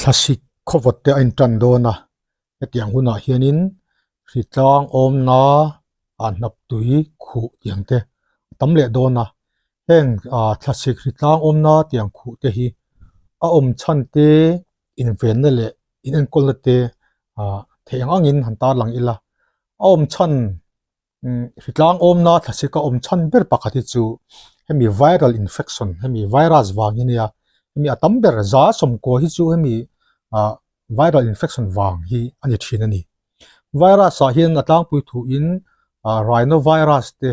Thlasik khawvawt te a intan dawn a, hetiang hunah hianin hritlang awmna ah hnap tui khuh tiang te a tam leh dawn a, heng ah thlasik hritlang awmna tiang khuh te hi a awm chhan te invenna leh inenkawlna te ah theih ang angin han tarlang ila, a awm chhan Hritlang awmna thlasik a awm chhan ber pakhat hi chu hemi viral infection hemi virus vang hi nia hemi a tam ber za sawmkua hi chu hemi ah viral infection vang hi a ni thin a ni. Virus ah hian a tlangpui thuin ah rhinovirus te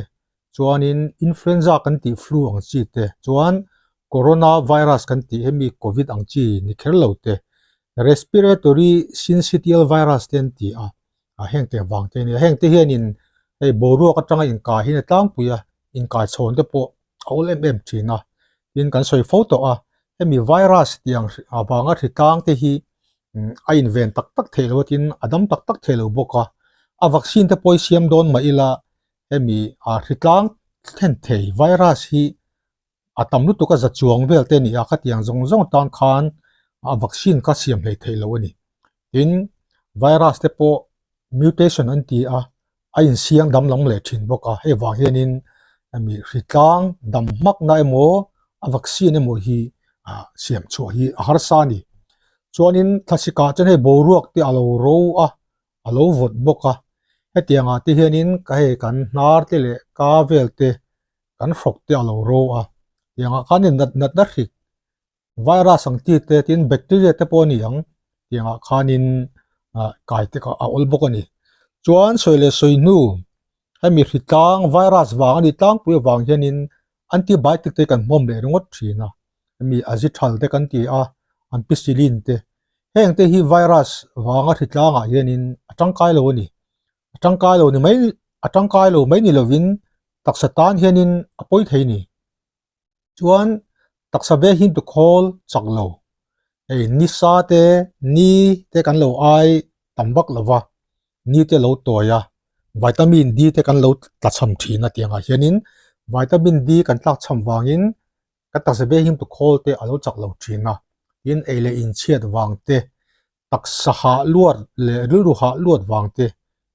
chuanin influenza kan tih flu ang chi te chuan corona virus kan tih hemi covid ang chi ni kher lo te respiratory syncytial virus te an ti a. a heng te vang te ania heng te hianin hei boruak atanga inkai hi a tlangpui a inkai chhawn te pawh a awl em em thin a tin kan sawi fo tawh a hemi virus tiang avanga hritlang te hi a inven tak tak theih loh a tin a dam tak tak theih loh bawk a a vaccine te pawh hi siam dawn mah ila hemi a hritlang thlen thei virus hi a tam lutuk a za chuang vel te a ni a khatiang zawng zawng tan khan a vaccine kha siam hlei theih loh a ni tin virus te pawh mutation an ti a a insiang dam lam leh thin bawk a hei vang hianin hemi hritlang dam hmakna emaw a vaccine emaw hi ah siam chhuah hi a harsa a ni chuanin thlasik ah chuan hei boruak te a lo ro a a lo vawt bawk a hetiang ah te hianin ka hei kan hnar te leh ka vel te kan hrawk te a lo ro a tiangah khan in nat natna hrik virus ang chi te tin bacteria te pawh a ni ang tiangah khanin ah kai te kha a awl bawk a ni chuan sawi leh sawi hnu hemi hritlang virus vang a ni tlangpui avang hianin antibiotic te kan hmawm leh ringawt thin a hemi azithral te kan ti a ampicillin te heng te hi virus vanga hritlangah hianin a tangkai lo a ni a tangkai lo ni mai a tangkai lo mai ni lovin taksa tan hianin a pawi thei a ni chuan taksa ve hi tukhawl chak lo hei nisa te ni te kan lo ai tam vak lo va ni te lo tawi a vitamin D te kan lo tlachham thin a tiangah hianin vitamin D kan tlakchham vangin kan taksa ve hi tukhawl te a lo chak lo thin a tin ei leh inchhiat vang te taksa hah luat leh rilru hah luat vang te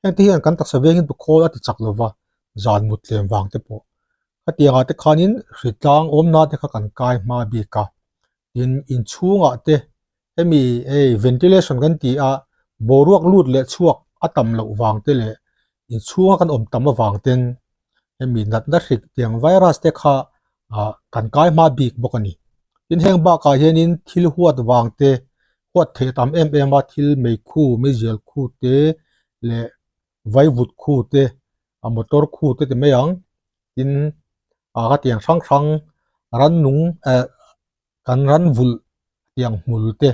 heng te hian kan taksa vengin tukhawl a ti chak lo va zan mut tlem vang te pawh khatiangah te khanin hritlang awmna te kha kan kai hma bik a tin inchhungah te hemi hei ventilation kan ti a boruak lut leh chhuak a tam loh vang te leh inchhunga kan awm tam avang ten hemi natna hrik tiang virus te kha ah kan kai hma bik bawk a ni tin heng bakah hianin thil huat vang te huat theih a tam em em a thil meikhu meizial khu te leh vaivut khu te a motor khu te ti mai ang tin ah khatiang hrang hrang rannung eh kan ran vulh tiang hmul te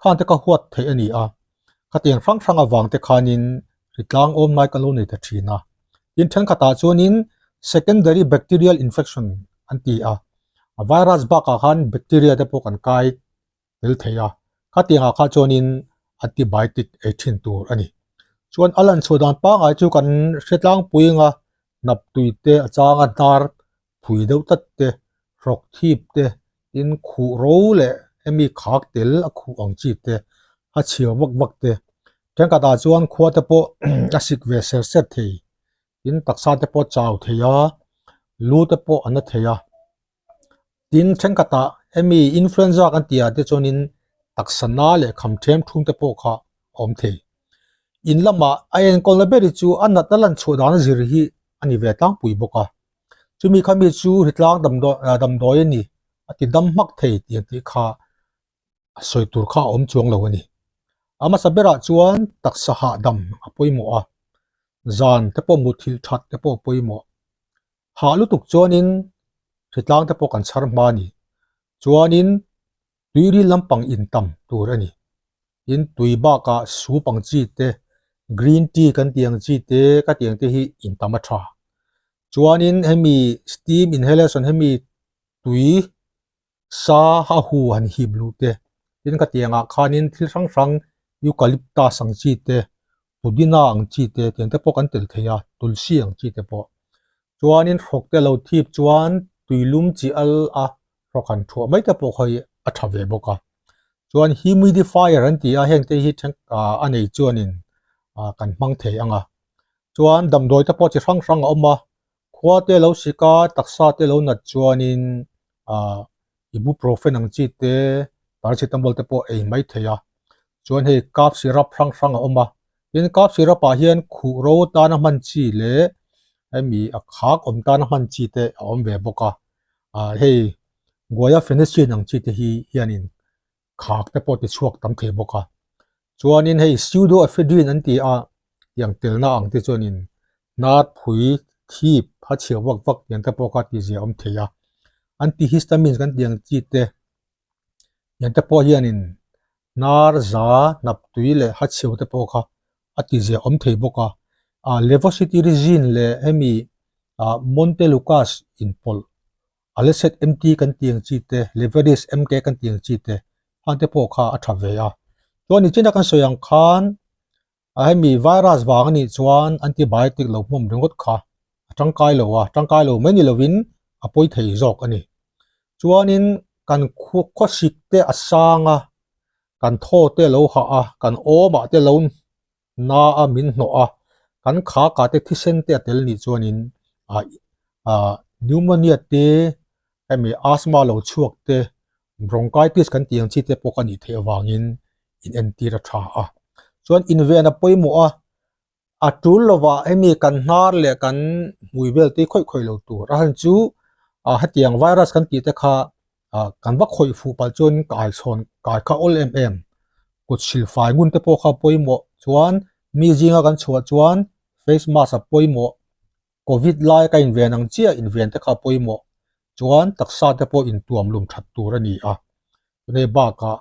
khan te ka huat theih a ni a khatiang hrang hrang avang te khanin hritlang awm lai kan lo nei ta thin a tin thenkhatah chuanin secondary bacterial infection an ti a a virus bakah khan bacteria te pawh kan kai tel thei a khatiangah kha chuanin antibiotic ei thin tur a ni chuan a lan chhuah dan pangngai chu kan hre tlangpui anga hnap tui te a changa hnar phui deuh tlat te hrawk thip te tin khuh ro leh hemi khak tel a khuh ang chi te a chhiar vak vak te thenkhatah chuan khua te pawh a sik ve ser ser thei tin taksa te pawh a chau thei a lu te pawh a na thei a tin thenkhatah hemi influenza kan tih ah te chuanin taksa na leh kham them thum te pawh kha a awm thei in lamah a enkawlna ber hi chu a natna lan chhuah dan a zir hi a ni ve tlangpui bawk a. Chumi kha mi chu hritlang damdawi a ni a ti dam hmak thei tih ang tih kha a sawi tur kha a awm chuang lo a ni. A hmasa berah chuan taksa hahdam a pawimawh a, zan te pawh muthilh that te pawh a pawimawh. Hah lutuk chuanin hritlang te pawh kan chhar hma a ni. Chuanin tuiril lampang intam tur a ni. Tin tui bakah soup ang chi te, green tea kan tih ang chi te ka tih ang te hi intam a tha. Chuanin hemi steam inhalation hemi tui sa a hu han hip luh te, tin ka tih angah khanin thil hrang hrang eucalyptus ang chi te, pudina ang chi te tiang te pawh kan tel thei a, tulsi ang chi te pawh. Chuanin hrawk te lo thip chuan tuilum chi al a hrawk han thuah mai te pawh kha hi a tha ve bawk a. Chuan humidifier an ti a, heng te hi then ah a nei chuanin ah kan hmang thei ang a. Chuan damdawi te pawh chi hrang hrang a awm a, khua te lo sik a, taksa te lo nat chuanin ah ibuprofen ang chi te paracetamol te pawh ei mai thei a. Chuan hei cough syrup hrang hrang a awm a, tin cough syrup ah hian khuh ro tana hman chi leh hemi a khak awm tana hman chi te a awm ve bawk a, ah hei guaifenesin ang chi te hi hianin khak te pawh ti chhuak tam thei bawk a. Chuanin hei pseudoephedrine an ti a, tiang telna ang te chuanin hnar phui thip a chhiah vak vak tiang te pawh kha tihzia a awm thei a. Antihistamines kan tih ang chi te tiang te pawh hianin hnar za hnap tui leh ha chhiau te pawh kha a tihzia a awm thei bawk a. Ah levocetirizine leh hemi ah montelukast inpawlh Aleset MT kan tih ang chi te, Leveris MK kan tih ang chi te, hang te pawh kha a tha ve a. Chuan nichina kan sawi ang khan a hemi virus vang anih chuan antibiotic lo hmawm ringawt kha a tangkai lo a, tangkai lo mai ni lovin a pawi thei zawk a ni. Chuanin kan khawsik te a sang a, kan thaw te lo hah a, kan awmah te lo na a min hnawh a, kan kha kah te thisen te a tel nih chuanin ah ah pneumonia te hemi asthma lo chhuak te bronchitis kan tih ang chi te pawh ka nih theih avangin in entir a tha a. Chuan inven a pawimawh a, a tul lovah hemi kan hnar leh kan hmui vel te hi khawih khawih lo tur a han chu ah hetiang virus kan tih te kha ah kan va khawih fuh palh chuan kai chhawn kai kha awl em em kut silfai ngun te pawh kha pawimawh chuan mi zinga kan chhuah chuan face mask a pawimawh covid lai ka inven ang chiah inven te kha pawimawh chuan taksa te pawh intuam lum that tur a ni a chutei bakah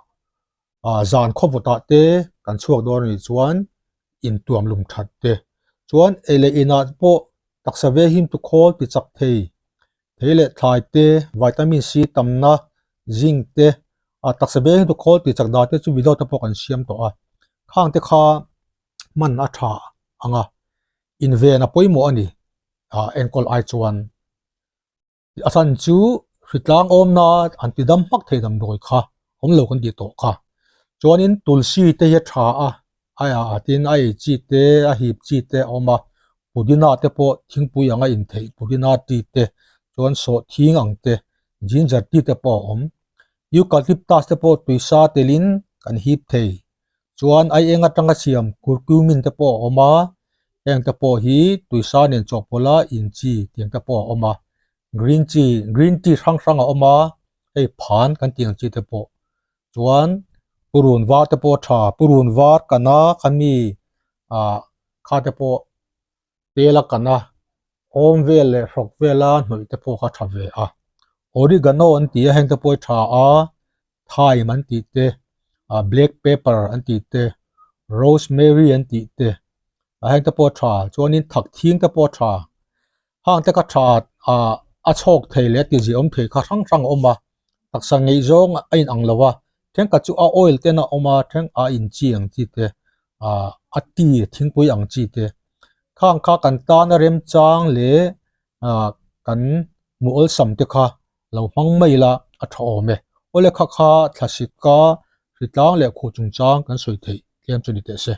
ah zan khawvawtah te kan chhuak dawn a nih chuan intuam lum that te chuan ei leh inah pawh taksa ve him tu khawl ti chak thei thei leh thlai te vitamin C tamna zinc te ah taksa ve him tu khawl ti chak dan te chu video te pawh kan siam tawh a khang te kha hman a tha ang a inven a pawimawh a ni ah enkawl ai chuan. A chhan chu hritlang awmna an ti dam hmak thei damdawi kha awm lo kan tih tawh kha. Chuanin tulsi te hi a tha a, a ah tin a ei chi te a hip chi te a awm a, pudina te pawh thingpui anga intheih pudina tea te chuan sawhthing ang te ginger tea te pawh a awm. Eucalyptus te pawh tuisa telin kan hip thei. Chuan ai eng atanga siam curcumin te pawh a awm a, heng te pawh hi tuisa nen chawhpawlh a in chi tiang te pawh a awm a, green chi green tea hrang hrang a awm a, hei phan kan tih ang chi te pawh. Chuan purun var te pawh a tha, purun var kana khami ah kha te pawh tel a kan a, awm vel leh hrawk vela hnawih te pawh kha tha ve a. Oregano an ti a heng te pawh hi tha a, thyme an tih te, ah black pepper an tih te, rosemary an tih te, ah heng te pawh a tha chuanin thak thing te pawh a tha. Hang te kha tha ah a chhawk thei leh a tizia awm thei kha hrang hrang a awm a, taksa ngeih zawng a inang lo a, thenkhat chu a oil ten a awm a, then a in chi ang chi te ah a tea thingpui ang chi te khang kha kan tana remchang leh ah kan hmuh awlsam te kha lo hmang mai ila a tha awm e. Awle kha kha thlasika hritlang leh khuh chungchang kan sawi theih tlem chu ni teh se.